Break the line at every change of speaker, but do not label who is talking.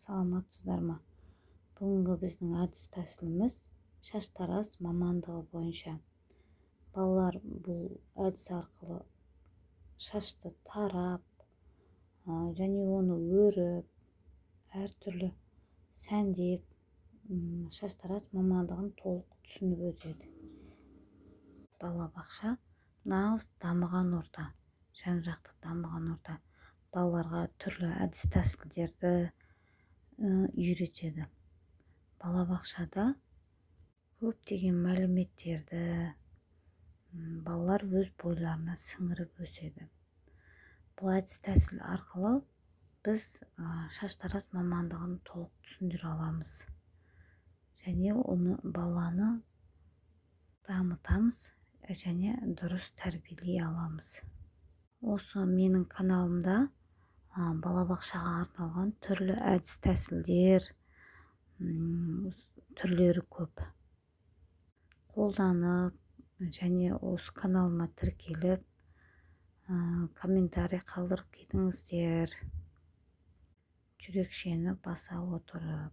Саламатсыздар ма? Бүгінгі біздің әдіс-тәсіліміз шаштараз мамандығы бойынша. Балалар бұл әдіс арқылы шашты тарап және оны өріп, әртүрлі сәндеп, шаштараз мамандығын толық түсініп өтеді. Балабақша нағыз дамыған орта, жан-жақты дамыған орта. Балаларға түрлі әдіс-тәсілдерді үйретеді. Балабақшада көптеген мәліметтерді балалар өз бойларына сіңіріп өседі. Бұл әдіс-тәсіл арқылы біз шаштараз мамандығын толық түсіндіре аламыз және оны баланы дамытамыз және дұрыс тәрбиелей аламыз. Осы менің каналымда балабақшаға арналған түрлі әдіс-тәсілдер түрлері көп. Қолданып және осы каналыма тіркеліп, комментарий қалдырып кетіңіздер. Жүрекшені баса отырып.